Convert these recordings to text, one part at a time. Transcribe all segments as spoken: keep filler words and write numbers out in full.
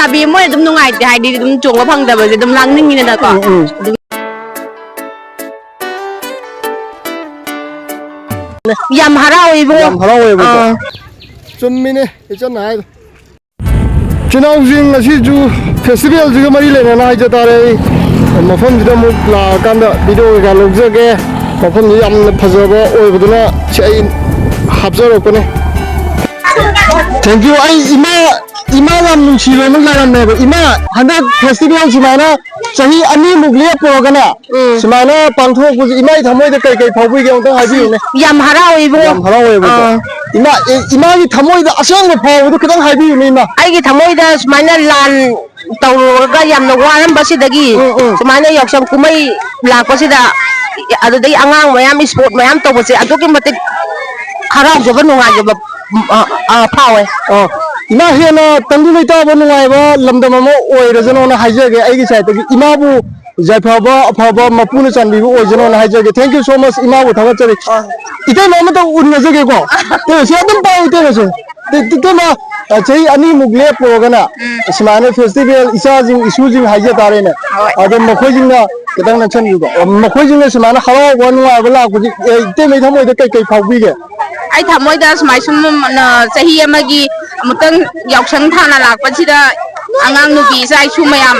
ꯃꯣꯏ ꯑꯗꯨꯝ ꯅꯨꯡꯉꯥꯏꯇꯦ, ꯍꯥꯏꯗꯤ ꯑꯗꯨꯝ ꯆꯣꯡꯕ ꯐꯪꯗꯕꯁꯦ ꯑꯗꯨꯝ ꯂꯥꯡꯅꯤꯡꯉꯤꯗꯅꯀꯣ꯫ ꯎꯝ, ꯎꯝ꯫ ꯑꯗꯨꯝ ꯌꯥꯝ ꯍꯔꯥꯎꯋꯦ ꯏꯕꯨꯡꯉꯣ꯫ ꯌꯥꯝ ꯍꯔꯥꯎꯋꯦꯕꯀꯣ꯫ ꯑꯥ꯫ ꯆꯨꯝꯃꯤꯅꯦ ꯏꯆꯟꯅ ꯍꯥꯏꯗꯣ꯫ ꯏꯆꯤꯟ ꯏꯅꯥꯎꯁꯤꯡ, ꯉꯁꯤꯁꯨ ꯐꯦꯁꯇꯤꯚꯦꯜꯁꯤꯒ ꯃꯔꯤ ꯂꯩꯅꯅ ꯍꯥꯏꯖ ꯇꯥꯔꯦ꯫ ꯑꯩ ꯃꯐꯝꯁꯤꯗ ꯑꯃꯨꯛ ꯂꯥꯛꯑꯀꯥꯟꯗ ꯚꯤꯗꯤꯑꯣ ꯀꯩꯀꯥ ꯂꯧꯖꯒꯦ꯫ ꯃꯐꯝꯁꯤ ꯌꯥꯝꯅ ꯐꯖꯕ ꯑꯣꯏꯕꯗꯨꯅ ꯁꯤ ꯑꯩ ꯍꯥꯞꯆꯔꯛꯄꯅꯦ꯫ Thank you꯫ ꯑꯩ ꯏꯃꯥ, ꯏꯃꯥ ꯌꯥꯝ ꯅꯨꯡꯁꯤꯕ ꯑꯃ ꯂꯩꯔꯝꯃꯦꯕ꯫ ꯏꯃꯥ, ꯍꯟꯗꯛ ꯐꯦꯁꯇꯤꯚꯦꯜ ꯁꯨꯃꯥꯏꯅ ꯆꯍꯤ ꯑꯅꯤꯃꯨꯛ ꯂꯦꯞꯄꯨꯔꯒꯅꯦ, ꯎꯝ꯫ ꯁꯨꯃꯥꯏꯅ ꯄꯥꯡꯊꯣꯛꯄꯁꯦ ꯏꯃꯥ ꯊꯃꯣꯏꯗ ꯀꯩ ꯀꯩ ꯐꯥꯎꯕꯤꯒꯦ ꯑꯝꯇꯪ ꯍꯥꯏꯕꯤꯌꯨꯅꯦ꯫ ꯌꯥꯝ ꯍꯔꯥꯎꯋꯦ ꯏꯕꯨꯡꯉꯣ꯫ ꯌꯥꯝ ꯍꯔꯥꯎꯋꯦꯕꯀꯣ꯫ ꯑꯥ꯫ ꯏꯃꯥ, ꯑꯦ, ꯏꯃꯥꯒꯤ ꯊꯃꯣꯏꯗ ꯑꯁꯦꯡꯕ ꯐꯥꯎꯕꯗꯣ ꯈꯤꯇꯪ ꯍꯥꯏꯕꯤꯌꯨꯅꯦ ꯏꯃꯥ꯫ ꯑꯩꯒꯤ ꯊꯃꯣꯏꯗ ꯁꯨꯃꯥꯏꯅ ꯂꯥꯟ ꯇꯧꯔꯨꯔꯒ ꯌꯥꯝꯅ ꯋꯥꯔꯝꯕꯁꯤꯗꯒꯤ ꯎꯝ, ꯎꯝ꯫ ꯁꯨꯃꯥꯏꯅ ꯌꯥꯎꯁꯪ ꯀꯨꯝꯍꯩ ꯂꯥꯛꯄꯁꯤꯗ ꯑꯗꯨꯗꯒꯤ ꯑꯉꯥꯡ ꯃꯌꯥꯝ ꯏꯁꯄꯣꯔꯠ ꯃꯌꯥꯝ ꯇꯧꯕꯁꯦ ꯑꯗꯨꯛꯀꯤ ꯃꯇꯤꯛ ꯍꯔꯥꯎꯖꯕ, ꯅꯨꯡꯉꯥꯏꯖꯕ, ꯎꯝ, ꯑ, ꯑ, ꯐꯥꯎꯋꯦ꯫ ꯑ, ꯏꯃꯥ, ꯍꯦꯟꯅ ꯇꯪꯗꯨ ꯂꯩꯇꯥꯕ ꯅꯨꯡꯉꯥꯏꯕ ꯂꯝꯗꯝ ꯑꯃ ꯑꯣꯏꯔꯁꯅꯣꯅ ꯍꯥꯏꯖꯒꯦ ꯑꯩꯒꯤ ꯁꯥꯏꯠꯇꯒꯤ꯫ ꯏꯃꯥꯕꯨ ꯌꯥꯏꯐꯕ ꯑꯐꯕ ꯃꯄꯨꯅ ꯆꯥꯟꯕꯤꯕ ꯑꯣꯏꯖꯅꯣꯅ ꯍꯥꯏꯖꯒꯦ꯫ Thank you so much, ꯏꯃꯥꯕꯨ ꯊꯥꯒꯠꯆꯔꯤ꯫ ꯑ꯫ ꯏꯇꯩꯃ ꯑꯃꯇ ꯎꯅꯖꯒꯦꯀꯣ꯫ ꯏꯇꯩꯃ, ꯁꯤ ꯑꯗꯨꯝ ꯄꯥꯏꯌꯨ, ꯏꯇꯩꯃ, ꯁꯦ꯫ ꯏꯇꯩꯃ, ꯑ, ꯆꯍꯤ ꯑꯅꯤꯃꯨꯛ ꯂꯦꯞꯄꯨꯔꯒꯅ ꯎꯝ꯫ ꯁꯨꯃꯥꯏꯅ ꯐꯦꯁꯇꯤꯚꯦꯜ ꯏꯆꯥꯁꯤꯡ ꯏꯁꯨꯁꯤꯡ ꯍꯥꯏꯖ ꯇꯥꯔꯦꯅꯦ꯫ ꯍꯣꯏ꯫ ꯑꯗꯣ ꯃꯈꯣꯏꯁꯤꯡꯅ ꯈꯤꯇꯪ ꯅꯛꯁꯟꯕꯤꯀꯣ꯫ ꯃꯈꯣꯏꯁꯤꯡꯅ ꯁꯨꯃꯥꯏꯅ ꯍꯔꯥꯎꯕ ꯅꯨꯡꯉꯥꯏꯕ ꯂꯥꯛꯄꯁꯤ, ꯑꯦ, ꯏꯇꯩꯃꯩ ꯊꯃꯣꯏꯗ ꯀꯩ ꯀꯩ ꯐꯥꯎꯕꯤꯒꯦ? ꯑꯩ ꯊꯃꯣꯏꯗ ꯁꯨꯃꯥꯏ ꯁꯨꯝ, ꯑ, ꯆꯍꯤ ꯑꯃꯒꯤ ꯑꯃꯨꯛꯇꯪ ꯌꯥꯎꯁꯪ ꯊꯥꯅ ꯂꯥꯛꯄꯁꯤꯗ ꯑꯉꯥꯡ ꯅꯨꯄꯤ ꯏꯆꯥ ꯏꯁꯨ ꯃꯌꯥꯝ,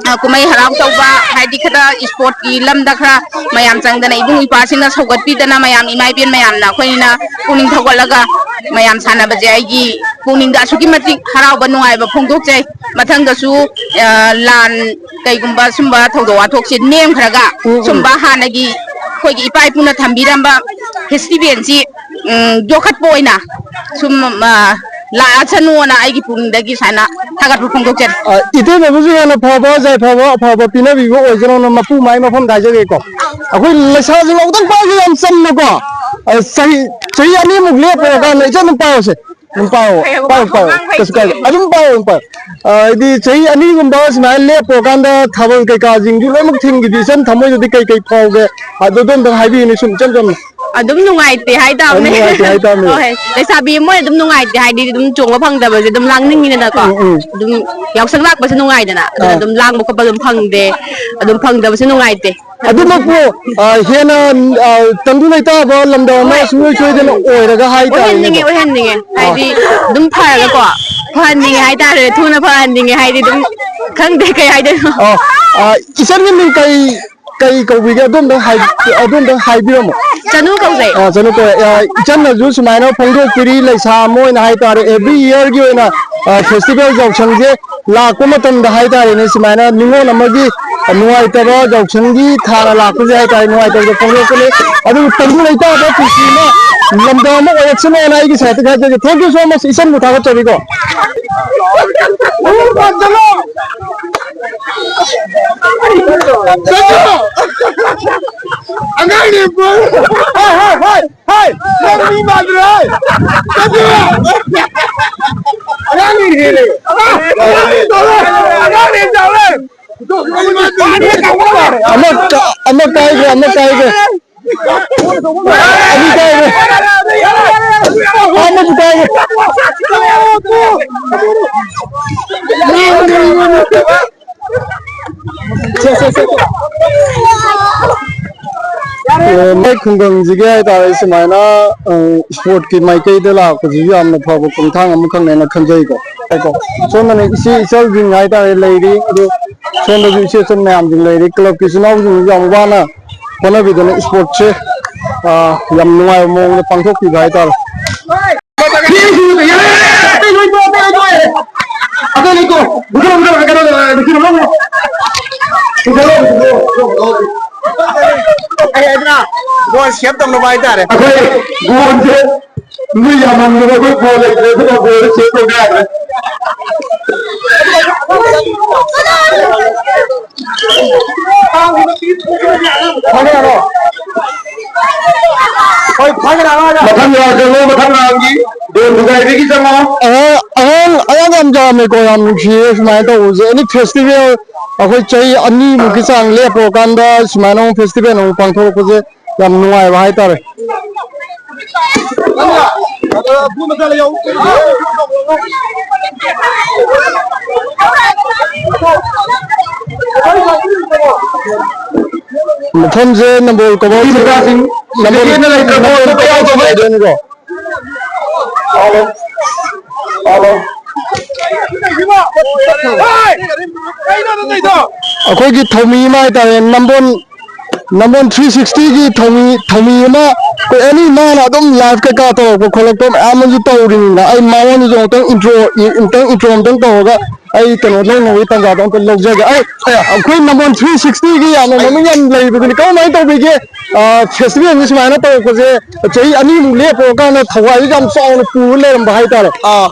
ꯑ, ꯀꯨꯝꯍꯩ ꯍꯔꯥꯎ ꯇꯧꯕ, ꯍꯥꯏꯗꯤ ꯈꯔ ꯏꯁꯄꯣꯔꯠꯀꯤ ꯂꯝꯗ ꯈꯔ ꯃꯌꯥꯝ ꯆꯪꯗꯅ ꯏꯕꯨꯡ ꯏꯄ꯭ꯋꯥꯁꯤꯡꯅ ꯁꯧꯒꯠꯄꯤꯗꯅ ꯃꯌꯥꯝ ꯏꯃꯥ ꯏꯕꯦꯟ ꯃꯌꯥꯝꯅ ꯑꯩꯈꯣꯏꯅ ꯄꯨꯛꯅꯤꯡ ꯊꯧꯒꯠꯂꯒ ꯃꯌꯥꯝ ꯁꯥꯟꯅꯕꯁꯦ ꯑꯩꯒꯤ ꯄꯨꯛꯅꯤꯡꯗ ꯑꯁꯨꯛꯀꯤ ꯃꯇꯤꯛ ꯍꯔꯥꯎꯕ ꯅꯨꯡꯉꯥꯏꯕ ꯐꯣꯡꯗꯣꯛꯆꯩ꯫ ꯃꯊꯪꯗꯁꯨ, ꯑ, ꯂꯥꯟ ꯀꯩꯒꯨꯝꯕ ꯁꯨꯝꯕ ꯊꯧꯗꯣꯛ ꯋꯥꯊꯣꯛꯁꯦ ꯅꯦꯝꯈ꯭ꯔꯒ ꯎꯝ, ꯎꯝ꯫ ꯁꯨꯝꯕ ꯍꯥꯟꯅꯒꯤ ꯑꯩꯈꯣꯏꯒꯤ ꯏꯄꯥ ꯏꯄꯨꯅ ꯊꯝꯕꯤꯔꯝꯕ ꯐꯦꯁꯇꯤꯚꯦꯜꯁꯤ, ꯎꯝ, ꯌꯣꯛꯈꯠꯄ ꯑꯣꯏꯅ ꯁꯨꯝ, ꯑ, ꯂꯥꯛꯑꯁꯅꯨꯅ ꯑꯩꯒꯤ ꯄꯨꯛꯅꯤꯡꯗꯒꯤ ꯁꯨꯃꯥꯏꯅ ꯊꯥꯒꯠꯄ ꯐꯣꯡꯗꯣꯛꯆꯔꯤ꯫ ꯑ, ꯏꯇꯩꯃꯕꯨꯁꯨ ꯍꯦꯟꯅ ꯐꯕ, ꯌꯥꯏꯐꯕ, ꯑꯐꯕ ꯄꯤꯅꯕꯤꯕ ꯑꯣꯏꯖꯅꯣꯅ ꯃꯄꯨ ꯃꯥꯏ ꯃꯐꯝꯗ ꯍꯥꯏꯖꯒꯦꯀꯣ꯫ ꯑꯩꯈꯣꯏ ꯂꯩꯁꯥꯁꯤꯡ ꯑꯃꯨꯛꯇꯪ ꯄꯥꯏꯒꯦ, ꯌꯥꯝ ꯆꯝꯅꯀꯣ꯫ ꯑ, ꯆꯍꯤ, ꯆꯍꯤ ꯑꯅꯤꯃꯨꯛ ꯂꯦꯞꯄꯨꯔꯀꯥꯟꯗ ꯏꯆꯟ ꯑꯗꯨꯝ ꯄꯥꯏꯌꯣꯁꯦ꯫ ꯑꯗꯨꯝ ꯄꯥꯏꯌꯣ, ꯐꯩꯌꯦꯕꯀꯣ, ꯄꯥꯏꯌꯣ, ꯄꯥꯏꯌꯣ꯫ ꯑꯉꯥꯡ ꯀꯩꯁꯨ ꯀꯥꯏꯗꯦ꯫ ꯐꯩꯌꯦ꯫ ꯑꯗꯨꯝ ꯄꯥꯏꯌꯣ, ꯑꯗꯨꯝ ꯄꯥꯏꯌꯣ꯫ ꯑ, ꯍꯥꯏꯗꯤ ꯆꯍꯤ ꯑꯅꯤꯒꯨꯝꯕ ꯁꯨꯃꯥꯏꯅ ꯂꯦꯞꯄꯨꯔꯀꯥꯟꯗ ꯊꯥꯕꯜ ꯀꯩꯀꯥꯁꯤꯡꯁꯨ ꯂꯣꯏꯅꯃꯛ ꯊꯤꯡꯈꯤꯕ ꯏꯆꯟ ꯊꯃꯣꯏꯗꯗꯤ ꯀꯩ ꯀꯩ ꯐꯥꯎꯒꯦ? ꯑꯗꯨꯗꯣ ꯑꯝꯇꯪ ꯍꯥꯏꯕꯤꯌꯨꯅꯦ ꯁꯨꯝ ꯏꯆꯝ ꯆꯝꯅ꯫ ꯑꯗꯨꯝ ꯅꯨꯡꯉꯥꯏꯇꯦ ꯍꯥꯏꯇꯥꯕꯅꯦ꯫ ꯑꯗꯨꯝ ꯅꯨꯡꯉꯥꯏꯇꯦ ꯍꯥꯏꯇꯥꯕꯅꯦ꯫ ꯍꯣꯏ, ꯂꯩꯁꯥꯕꯤ ꯑꯃ ꯑꯣꯏꯅ ꯑꯗꯨꯝ ꯅꯨꯡꯉꯥꯏꯇꯦ ꯍꯥꯏꯗꯤ ꯑꯗꯨꯝ ꯆꯣꯡꯕ ꯐꯪꯗꯕꯁꯦ ꯑꯗꯨꯝ ꯂꯥꯡꯅꯤꯡꯉꯤꯗꯅꯀꯣ꯫ ꯎꯝ, ꯎꯝ꯫ ꯑꯗꯨꯝ ꯌꯥꯎꯁꯪ ꯂꯥꯛꯄꯁꯦ ꯅꯨꯡꯉꯥꯏꯗꯅ, ꯑꯗꯨꯅ ꯑꯥ꯫ ꯑꯗꯨꯝ ꯂꯥꯡꯕ ꯈꯣꯠꯄ ꯑꯗꯨꯝ ꯐꯪꯗꯦ꯫ ꯑꯗꯨꯝ ꯐꯪꯗꯕꯁꯦ ꯅꯨꯡꯉꯥꯏꯇꯦ꯫ ꯑꯗꯨꯃꯛꯄꯨ, ꯑ, ꯍꯦꯟꯅ, ꯑ, ꯇꯪꯗꯨ ꯂꯩꯇꯥꯕ ꯂꯝꯗꯝ ꯑꯃ ꯍꯣꯏ꯫ ꯁꯨꯡꯁꯣꯏ ꯁꯣꯏꯗꯅ ꯑꯣꯏꯔꯒ ꯍꯥꯏ ꯇꯥꯔꯦꯅꯦꯀꯣ꯫ ꯑꯣꯏꯍꯟꯅꯤꯡꯉꯦ, ꯑꯣꯏꯍꯟꯅꯤꯡꯉꯦ꯫ ꯑꯥ꯫ ꯍꯥꯏꯗꯤ ꯑꯗꯨꯝ ꯐꯔꯒꯀꯣ, ꯐꯍꯟꯅꯤꯡꯉꯦ ꯍꯥꯏꯇꯥꯔꯦ, ꯊꯨꯅ ꯐꯍꯟꯅꯤꯡꯉꯦ꯫ ꯍꯥꯏꯗꯤ ꯑꯗꯨꯝ ꯈꯪꯗꯦ ꯀꯩ ꯍꯥꯏꯗꯣꯏꯅꯣ꯫ ꯑꯥ, ꯑ, ꯏꯆꯟꯒꯤ ꯃꯤꯡ ꯀꯔꯤ, ꯀꯔꯤ ꯀꯧꯕꯤꯒꯦ? ꯑꯗꯨꯝꯇꯪ ꯍꯥꯏ-, ꯑꯗꯨꯝꯇꯪ ꯍꯥꯏꯕꯤꯔꯝꯃꯣ꯫ ꯆꯅꯨ ꯀꯧꯖꯩ꯫ ꯑꯥ, ꯆꯅꯨ ꯀꯧꯋꯦ꯫ ꯑꯥ, ꯏꯆꯟꯅꯁꯨ ꯁꯨꯃꯥꯏꯅ ꯐꯣꯡꯗꯣꯛꯄꯤꯔꯤ, ꯂꯩꯁꯥ ꯑꯃ ꯑꯣꯏꯅ ꯍꯥꯏꯇꯥꯔꯦ, every year ꯒꯤ ꯑꯣꯏꯅ, ꯑꯥ, festival ꯌꯥꯎꯁꯪꯁꯦ ꯂꯥꯛꯄ ꯃꯇꯝꯗ ꯍꯥꯏꯇꯥꯔꯦꯅꯦ, ꯁꯨꯃꯥꯏꯅ ꯅꯤꯉꯣꯜ ꯑꯃꯒꯤ ꯅꯨꯡꯉꯥꯏꯇꯕ ꯌꯥꯎꯁꯪꯒꯤ ꯊꯥꯅ ꯂꯥꯛꯄꯁꯦ ꯍꯥꯏꯇꯥꯔꯦ, ꯅꯨꯡꯉꯥꯏꯇꯕꯗ ꯐꯣꯡꯗꯣꯛꯄꯅꯤ꯫ ꯑꯗꯨꯕꯨ ꯇꯪꯗꯨ ꯂꯩꯇꯥꯕ ꯄꯨꯟꯁꯤ ꯑꯃ ꯂꯝꯗꯝ ꯑꯃ ꯑꯣꯏꯔꯛꯁꯅꯨ ꯍꯥꯏꯅ ꯑꯩꯒꯤ side ꯇꯒꯤ ꯍꯥꯏꯖꯒꯦ꯫ Thank you so much, ꯏꯆꯟꯕꯨ ꯊꯥꯒꯠꯆꯔꯤꯀꯣ꯫ ꯑꯉꯥꯡꯅꯦ, ꯕꯣꯜ꯫ ꯍꯣꯏ, ꯍꯣꯏ, ꯍꯣꯏ, ꯍꯣꯏ꯫ ꯅꯪ ꯃꯤ ꯃꯥꯟꯗ꯭ꯔꯦ, ꯍꯣꯏ꯫ ꯆꯠꯂꯨ꯫ ꯑꯉꯥꯡꯅꯦ, ꯍꯦꯜꯂꯦ꯫ ꯑꯉꯥꯡꯅꯦ, ꯆꯥꯎꯔꯦ꯫ ꯑꯉꯥꯡꯅꯦ, ꯆꯥꯎꯔꯦ꯫ ꯑꯃ ꯀ-, ꯑꯃ ꯀꯥꯏꯈ꯭ꯔꯦ, ꯑꯃ ꯀꯥꯏꯈ꯭ꯔꯦ꯫ ꯑꯅꯤ ꯀꯥꯏꯈ꯭ꯔꯦ꯫ ꯑꯃꯗꯤ ꯀꯥꯏꯈ꯭ꯔꯦ꯫ ꯁꯦ, ꯁꯦ, ꯁꯦ꯫ ꯑꯦ, ꯃꯣꯏ ꯈꯨꯡꯒꯪꯁꯤꯒꯤ ꯍꯥꯏꯇꯥꯔꯦ, ꯁꯨꯃꯥꯏꯅ, ꯑ, sportꯀꯤ ꯃꯥꯏꯀꯩꯗ ꯂꯥꯛꯄꯁꯤꯁꯨ ꯌꯥꯝꯅ ꯐꯕ ꯈꯣꯡꯊꯥꯡ ꯑꯃꯈꯛꯅꯦꯅ ꯈꯟꯖꯩꯀꯣ꯫ ꯀꯣ꯫ ꯁꯣꯝꯗꯅ ꯏꯆꯦ ꯏꯆꯜꯁꯤꯡ ꯍꯥꯏꯇꯥꯔꯦ ꯂꯩꯔꯤ, ꯑꯗꯨ ꯁꯣꯝꯗꯁꯨ ꯏꯆꯦ ꯏꯆꯜ ꯃꯌꯥꯝꯁꯤꯡ ꯂꯩꯔꯤ꯫ Clubꯀꯤ ꯏꯆꯤꯟ ꯏꯅꯥꯎꯁꯤꯡꯁꯨ ꯌꯥꯝ ꯋꯥꯅ ꯍꯣꯠꯅꯕꯤꯗꯅ sportꯁꯦ, ꯑ, ꯌꯥꯝ ꯅꯨꯡꯉꯥꯏꯕ ꯃꯑꯣꯡꯗ ꯄꯥꯡꯊꯣꯛꯄꯤꯕ ꯍꯥꯏꯇꯥꯔꯦ꯫ ꯑꯩ ꯑꯗꯨꯅ ꯒꯣꯜ save ꯇꯧꯅꯕ ꯍꯥꯏꯇꯥꯔꯦ꯫ ꯑꯩꯈꯣꯏ ꯒꯣꯜꯁꯦ ꯃꯤ ꯌꯥꯝꯃꯟꯗꯅ ꯑꯩꯈꯣꯏ ꯒꯣꯜ ꯂꯩꯇ꯭ꯔꯦ, ꯑꯗꯨꯅ ꯒꯣꯜꯁꯦ save ꯇꯧꯕ ꯌꯥꯗ꯭ꯔꯦ꯫ ꯃꯊꯪ round ꯆꯪꯉꯣ, ꯃꯊꯪ roundꯒꯤ ꯕꯣꯜ ꯊꯨꯒꯥꯏꯕꯤꯒꯤ ꯆꯪꯉꯣ꯫ ꯑꯉꯥꯡ, ꯑꯉꯥꯡ, ꯑꯉꯥꯡ ꯌꯥꯝ ꯌꯥꯝꯃꯦꯀꯣ, ꯌꯥꯝ ꯅꯨꯡꯁꯤꯌꯦ ꯁꯨꯃꯥꯏꯅ ꯇꯧꯕꯁꯦ꯫ Any festival ꯑꯩꯈꯣꯏ ꯆꯍꯤ ꯑꯅꯤꯃꯨꯛꯀꯤ ꯆꯥꯡ ꯂꯦꯞꯄꯨꯔꯀꯥꯟꯗ ꯁꯨꯃꯥꯏꯅ ꯑꯃꯨꯛ festival ꯑꯃꯨꯛ ꯄꯥꯡꯊꯣꯔꯛꯄꯁꯦ ꯌꯥꯝ ꯅꯨꯡꯉꯥꯏꯕ ꯍꯥꯏꯇꯥꯔꯦ꯫ ꯃꯐꯝꯁꯦ ꯅꯝꯕꯣꯜ ꯀꯃꯥꯏ ꯅꯝꯕꯣꯜ ꯀꯃꯥꯏ ꯇꯧꯗꯣꯏꯅꯤꯀꯣ? ꯑꯩꯈꯣꯏꯒꯤ ꯊꯧꯃꯤ ꯑꯃ ꯍꯥꯏꯇꯥꯔꯦ, ꯅꯝꯕꯣꯜ ꯅꯝꯕꯣꯜ ꯊ꯭ꯔꯤ ꯁꯤꯛꯁꯇꯤꯒꯤ ꯊꯧꯃꯤ, ꯊꯧꯃꯤ ꯑꯃ ꯑꯩꯈꯣꯏ ꯑꯦꯅꯤ ꯃꯥꯅ ꯑꯗꯨꯝ ꯂꯥꯏꯚ ꯀꯩꯀꯥ ꯇꯧꯔꯛꯄ ꯈꯣꯠꯂꯛꯄ ꯃꯌꯥꯝ ꯑꯃꯁꯨ ꯇꯧꯔꯤꯅꯤꯅ, ꯑꯩ ꯃꯉꯣꯟꯗꯁꯨ ꯑꯃꯨꯛꯇꯪ ꯏꯟꯇ꯭ꯔꯣ, ꯑꯃꯨꯛꯇꯪ ꯏꯟꯇ꯭ꯔꯣ ꯑꯃꯨꯛꯇꯪ ꯇꯧꯔꯒ ꯑꯩ ꯀꯩꯅꯣ ꯂꯧꯅꯕꯒꯤ ꯇꯥꯟꯖꯥꯗꯣ ꯑꯝꯇ ꯂꯧꯖꯒꯦ꯫ ꯑꯩ, ꯑꯩꯈꯣꯏ ꯅꯝꯕꯣꯜ ꯊ꯭ꯔꯤ ꯁꯤꯛꯁꯇꯤꯒꯤ ꯌꯥꯝꯅ ꯃꯃꯤꯡ ꯌꯥꯝ ꯂꯩꯕꯗꯨꯅꯤ꯫ ꯀꯃꯥꯏꯅ ꯇꯧꯕꯤꯒꯦ? ꯑ, ꯐꯦꯁꯇꯤꯚꯦꯜꯁꯦ ꯁꯨꯃꯥꯏꯅ ꯇꯧꯔꯛꯄꯁꯦ ꯆꯍꯤ ꯑꯅꯤꯃꯨꯛ ꯂꯦꯞꯄꯨꯔꯀꯥꯟꯗ ꯊꯧꯒꯥꯏꯁꯦ ꯌꯥꯝ ꯆꯥꯎꯅ ꯄꯨꯔ ꯂꯩꯔꯝꯕ ꯍꯥꯏꯇꯥꯔꯦ꯫ ꯑꯥ,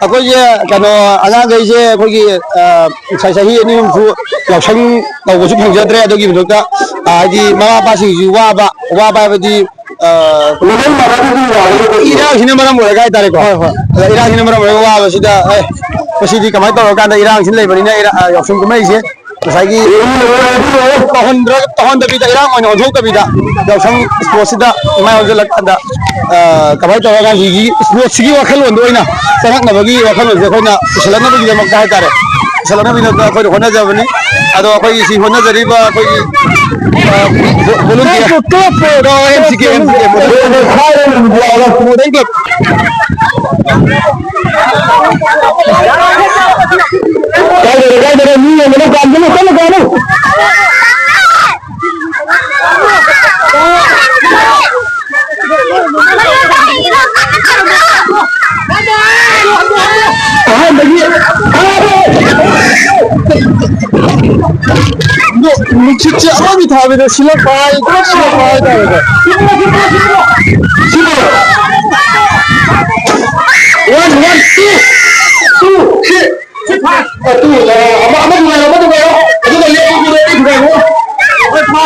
ꯑꯩꯈꯣꯏꯁꯦ ꯀꯩꯅꯣ, ꯑꯉꯥꯡꯈꯩꯁꯦ ꯑꯩꯈꯣꯏꯒꯤ, ꯑ, ꯉꯁꯥꯏ ꯆꯍꯤ ꯑꯅꯤ ꯑꯍꯨꯝꯁꯨ ꯌꯥꯎꯁꯪ ꯇꯧꯕꯁꯨ ꯐꯪꯖꯗ꯭ꯔꯦ꯫ ꯑꯗꯨꯒꯤ ꯃꯊꯛꯇ, ꯑ, ꯍꯥꯏꯗꯤ ꯃꯃꯥ ꯃꯄꯥꯁꯤꯡꯁꯨ ꯋꯥꯕ, ꯋꯥꯕ ꯍꯥꯏꯕꯗꯤ, ꯑ, ꯏꯔꯥꯡꯁꯤꯅ ꯃꯔꯝ ꯑꯣꯏꯔꯒ ꯍꯥꯏꯇꯥꯔꯦꯀꯣ꯫ ꯍꯣꯏ, ꯍꯣꯏ꯫ ꯑꯗ ꯏꯔꯥꯡꯁꯤꯅ ꯃꯔꯝ ꯑꯣꯏꯔꯒ ꯋꯥꯕꯁꯤꯗ, ꯑꯦ, ꯃꯁꯤꯗꯤ ꯀꯃꯥꯏꯅ ꯇꯧꯔꯀꯥꯟꯗ ꯏꯔꯥꯡꯁꯤꯅ ꯂꯩꯕꯅꯤꯅ ꯏꯔꯥ-, ꯑ, ꯌꯥꯎꯁꯪ ꯀꯨꯝꯍꯩꯁꯦ ꯉꯁꯥꯏꯒꯤ ꯇꯧꯍꯟꯗ꯭ꯔ-, ꯇꯧꯍꯟꯗꯕꯤꯗ, ꯏꯔꯥꯡ ꯑꯣꯏꯅ ꯑꯣꯟꯊꯣꯛꯇꯕꯤꯗ, ꯌꯥꯎꯁꯪ ꯏꯁꯄꯣꯔꯠꯁꯤꯗ ꯃꯥꯏ ꯑꯣꯟꯁꯤꯜꯂꯛꯀꯥꯟꯗ, ꯑ, ꯀꯃꯥꯏꯅ ꯇꯧꯔꯒ ꯍꯧꯖꯤꯛꯀꯤ ꯏꯁꯄꯣꯔꯠꯁꯤꯒꯤ ꯋꯥꯈꯜꯂꯣꯟꯗ ꯑꯣꯏꯅ ꯆꯪꯉꯛꯅꯕꯒꯤ ꯋꯥꯈꯜꯂꯣꯟꯁꯦ ꯑꯩꯈꯣꯏꯅ ꯄꯨꯁꯜꯂꯛꯅꯕꯒꯤꯗꯃꯛꯇ ꯍꯥꯏꯇꯥꯔꯦ, ꯄꯨꯁꯜꯂꯛꯅꯕꯒꯤꯗꯃꯛꯇ ꯑꯩꯈꯣꯏꯅ ꯍꯣꯠꯅꯖꯕꯅꯤ꯫ ꯑꯗꯣ ꯑꯩꯈꯣꯏꯒꯤ ꯁꯤ ꯍꯣꯠꯅꯖꯔꯤꯕ ꯑꯩꯈꯣꯏꯒꯤ, ꯑ, ꯚꯣ-, ꯚꯣꯂꯨꯟꯇꯤꯌꯔ, ꯑꯦꯝ ꯁꯤ ꯀꯦ, ꯑꯦꯝ ꯁꯤ ꯀꯦ ꯀꯥꯏꯗꯅꯣ, ꯀꯥꯏꯗꯅꯣ? ꯃꯤ ꯌꯦꯡꯕꯗ ꯀꯥꯟꯗꯅꯣ, ꯀꯟꯅ ꯀꯥꯟꯅꯣ꯫ ꯑꯍꯥꯟꯕꯒꯤ ꯅꯨꯡꯁꯤꯠꯁꯦ ꯑꯔꯣꯏꯕꯤ ꯊꯥꯕꯤꯗ ꯁꯤꯜꯂꯛꯄ ꯍꯥꯏ-, ꯁꯤꯜꯂꯛꯄ ꯍꯥꯏꯇꯥꯔꯦꯀꯣ꯫ ꯁꯤꯕꯨ꯫ One, one, two, two, three. ꯑꯗꯨ, ꯑ, ꯑꯃ, ꯑꯃ ꯅꯨꯡꯉꯥꯏꯔꯣ, ꯑꯃ ꯅꯨꯡꯉꯥꯏꯔꯣ꯫ ꯑꯗꯨꯒ ꯂꯦꯞꯄꯨ, ꯂꯦꯞꯄꯨ, ꯅꯨꯡꯉꯥꯏꯔꯣ꯫ ꯂꯦꯞꯄꯨ,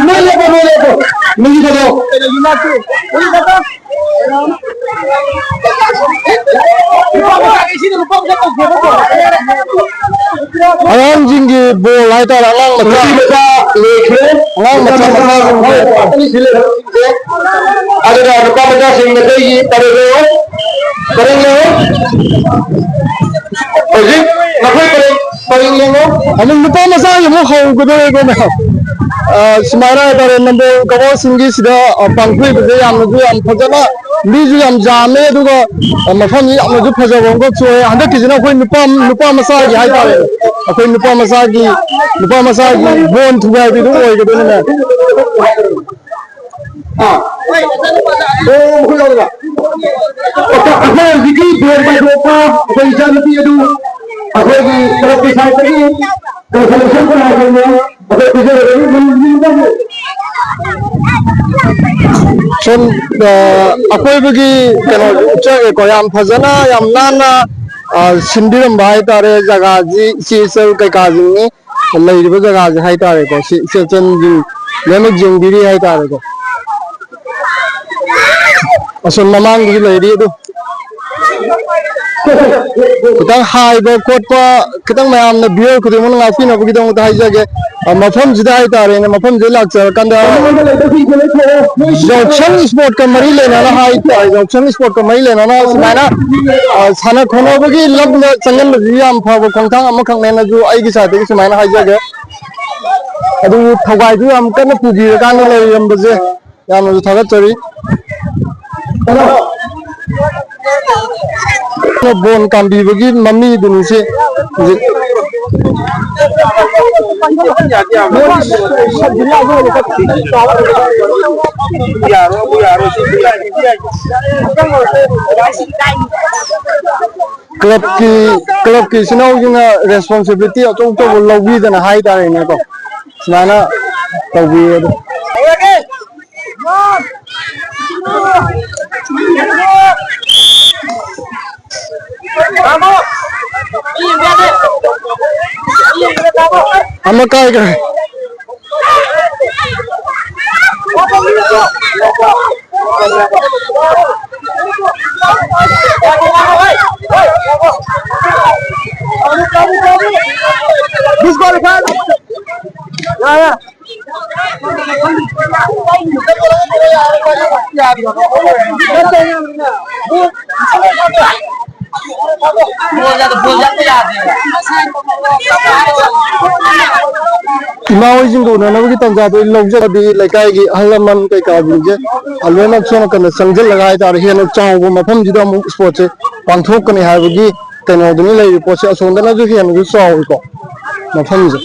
ꯅꯣꯏ ꯂꯦꯞꯄꯨ, ꯅꯣꯏ ꯂꯦꯞꯄꯨ꯫ ꯅꯣꯏꯒꯤ ꯊꯕꯛ꯫ ꯑꯉꯥꯡꯁꯤꯡꯒꯤ ꯕꯣꯜ ꯍꯥꯏꯇꯥꯔꯦ, ꯑꯉꯥꯡ ꯃꯆꯥ꯫ ꯅꯨꯄꯤ ꯃꯆꯥ ꯂꯣꯏꯈ꯭ꯔꯦ꯫ ꯑꯉꯥꯡ ꯃꯆꯥ ꯃꯆꯥꯁꯤꯡꯁꯦ꯫ ꯑꯗꯨꯒ ꯅꯨꯄꯥ ꯃꯆꯥꯁꯤꯡ ꯑꯇꯩꯒꯤ ꯄꯔꯦꯡ ꯂꯦꯡꯉꯣ꯫ ꯄꯔꯦꯡ ꯂꯦꯡꯉꯣ꯫ ꯍꯧꯖꯤꯛ ꯅꯈꯣꯏ ꯄꯔꯦꯡ, ꯄꯔꯦꯡ ꯂꯦꯡꯉꯣ꯫ ꯑꯗꯨꯝ ꯅꯨꯄꯥ ꯃꯆꯥꯒꯤ ꯑꯃꯨꯛ ꯍꯧꯒꯗꯧꯔꯦꯀꯣ ꯃꯌꯥꯝ꯫ ꯑ, ꯁꯨꯃꯥꯏꯅ ꯍꯥꯏꯇꯥꯔꯦ, ꯅꯝꯕꯣꯜ ꯀꯕꯣꯛꯁꯤꯡꯒꯤ ꯁꯤꯗ, ꯑ, ꯄꯥꯡꯊꯣꯛꯏꯕꯁꯦ ꯌꯥꯝꯅꯁꯨ ꯌꯥꯝ ꯐꯖꯅ, ꯃꯤꯁꯨ ꯌꯥꯝ ꯌꯥꯝꯃꯦ, ꯑꯗꯨꯒ, ꯑ, ꯃꯐꯝꯁꯤ ꯌꯥꯝꯅꯁꯨ ꯐꯖꯕ ꯑꯃꯈꯛꯁꯨ ꯑꯣꯏ꯫ ꯍꯟꯗꯛꯀꯤꯁꯤꯅ ꯑꯩꯈꯣꯏ ꯅꯨꯄꯥ, ꯅꯨꯄꯥ ꯃꯆꯥꯒꯤ ꯍꯥꯏꯇꯥꯔꯦ, ꯑꯩꯈꯣꯏ ꯅꯨꯄꯥ ꯃꯆꯥꯒꯤ, ꯅꯨꯄꯥ ꯃꯆꯥꯒꯤ ꯕꯣꯟ ꯊꯨꯒꯥꯏꯕꯤꯗꯨ ꯑꯣꯏꯒꯗꯣꯏꯅꯤꯅꯦ꯫ ꯑꯥ꯫ ꯑꯣ, ꯑꯩꯈꯣꯏ ꯂꯧꯔꯒ꯫ ꯑꯩꯈꯣꯏ ꯍꯧꯖꯤꯛꯀꯤ ꯕꯣꯟ ꯄꯥꯏꯊꯣꯛꯄ ꯑꯩꯈꯣꯏ ꯏꯆꯥꯅꯨꯄꯤ ꯑꯗꯨ ꯑꯩꯈꯣꯏꯒꯤ ꯀ꯭ꯂꯕꯀꯤ ꯁꯥꯏꯠꯇꯒꯤ consolation prize ꯑꯣꯏꯅ ꯑꯩꯈꯣꯏ ꯄꯤꯖꯔꯒꯅꯤ꯫ ꯁꯨꯝ, ꯑ, ꯑꯀꯣꯏꯕꯒꯤ ꯀꯩꯅꯣꯁꯨ ꯎꯠꯆꯒꯦꯀꯣ, ꯌꯥꯝ ꯐꯖꯅ, ꯌꯥꯝ ꯅꯥꯟꯅ, ꯑ, ꯁꯤꯟꯕꯤꯔꯝꯕ ꯍꯥꯏꯇꯥꯔꯦ꯫ ꯖꯒꯥꯁꯤ ꯏꯆꯦ ꯏꯆꯜ ꯀꯩꯀꯥꯁꯤꯡꯅꯤ꯫ ꯂꯩꯔꯤꯕ ꯖꯒꯥꯁꯦ ꯍꯥꯏꯇꯥꯔꯦꯀꯣ, ꯁꯤ ꯏꯆꯦ ꯏꯆꯟꯁꯤꯡ ꯂꯣꯏꯅꯃꯛ ꯌꯦꯡꯕꯤꯔꯤ ꯍꯥꯏꯇꯥꯔꯦꯀꯣ꯫ ꯑꯁꯣꯝ ꯃꯃꯥꯡꯗꯁꯨ ꯂꯩꯔꯤ ꯑꯗꯨ꯫ ꯈꯤꯇꯪ ꯍꯥꯏꯕ ꯈꯣꯠꯄ, ꯈꯤꯇꯪ ꯃꯌꯥꯝꯅ viewer ꯈꯨꯗꯤꯡꯃꯛꯅ ꯉꯥꯛꯄꯤꯅꯕꯒꯤꯗꯃꯛꯇ ꯍꯥꯏꯖꯒꯦ꯫ ꯑ, ꯃꯐꯝꯁꯤꯗ ꯍꯥꯏꯇꯥꯔꯦꯅꯦ, ꯃꯐꯝꯁꯤꯗ ꯂꯥꯛꯆꯔꯀꯥꯟꯗ ꯌꯥꯎꯁꯪ sportꯀ ꯃꯔꯤ ꯂꯩꯅꯅ ꯍꯥꯏꯇꯥꯔꯦ, ꯌꯥꯎꯁꯪ sportꯀ ꯃꯔꯤ ꯂꯩꯅꯅ ꯁꯨꯃꯥꯏꯅ, ꯑ, ꯁꯥꯟꯅ ꯈꯣꯠꯅꯕꯒꯤ ꯂꯝꯗ ꯆꯪꯍꯟꯕꯁꯤ ꯌꯥꯝ ꯐꯕ ꯈꯣꯡꯊꯥꯡ ꯑꯃꯈꯛꯅꯦꯅꯁꯨ ꯑꯩꯒꯤ sideꯇꯒꯤ ꯁꯨꯃꯥꯏꯅ ꯍꯥꯏꯖꯒꯦ꯫ ꯑꯗꯨ ꯊꯧꯒꯥꯏꯗꯨ ꯌꯥꯝ ꯀꯟꯅ ꯄꯨꯕꯤꯔꯀꯥꯟꯗ ꯂꯩꯔꯝꯕꯁꯦ ꯌꯥꯝꯅꯁꯨ ꯊꯥꯒꯠꯆꯔꯤ꯫ ꯕꯣꯟ ꯀꯥꯝꯕꯤꯕꯒꯤ ꯃꯃꯤꯗꯨꯅꯤꯁꯦ ꯍꯧꯖꯤꯛ꯫ clubꯀꯤ, clubꯀꯤ ꯏꯆꯤꯟ ꯏꯅꯥꯎꯁꯤꯡꯅ responsibility ꯑꯆꯧ ꯑꯆꯧꯕ ꯂꯧꯕꯤꯗꯅ ꯍꯥꯏꯇꯥꯔꯦꯅꯦꯀꯣ, ꯁꯨꯃꯥꯏꯅ ꯇꯧꯕꯤꯌꯦ ꯑꯗꯣ꯫ ꯑꯃ ꯀꯥꯏꯈ꯭ꯔꯦ꯫ Disqualify! ꯌꯥꯔꯦ꯫ ꯏꯃꯥ ꯍꯣꯏꯁꯤꯡꯒ ꯎꯅꯅꯕꯒꯤ ꯇꯥꯟꯖꯥꯗꯣ ꯑꯩ ꯂꯧꯖꯕꯗꯤ ꯂꯩꯀꯥꯏꯒꯤ ꯑꯍꯜ ꯂꯃꯟ ꯀꯩꯀꯥꯁꯤꯡꯁꯦ ꯂꯣꯏꯅꯃꯛ ꯁꯣꯝ ꯅꯥꯀꯟꯗ ꯆꯪꯁꯤꯜꯂꯒ ꯍꯥꯏꯇꯥꯔꯦ, ꯍꯦꯟꯅ ꯆꯥꯎꯕ ꯃꯐꯝꯁꯤꯗ ꯑꯃꯨꯛ ꯏꯁꯄꯣꯔꯠꯁꯦ ꯄꯥꯡꯊꯣꯛꯀꯅꯤ ꯍꯥꯏꯕꯒꯤ ꯀꯩꯅꯣꯗꯨꯅꯤ ꯂꯩꯔꯤꯕ ꯄꯣꯠꯁꯦ꯫ ꯑꯁꯣꯝꯗꯅꯁꯨ ꯍꯦꯟꯅꯁꯨ ꯆꯥꯎꯋꯤꯀꯣ ꯃꯐꯝꯁꯦ꯫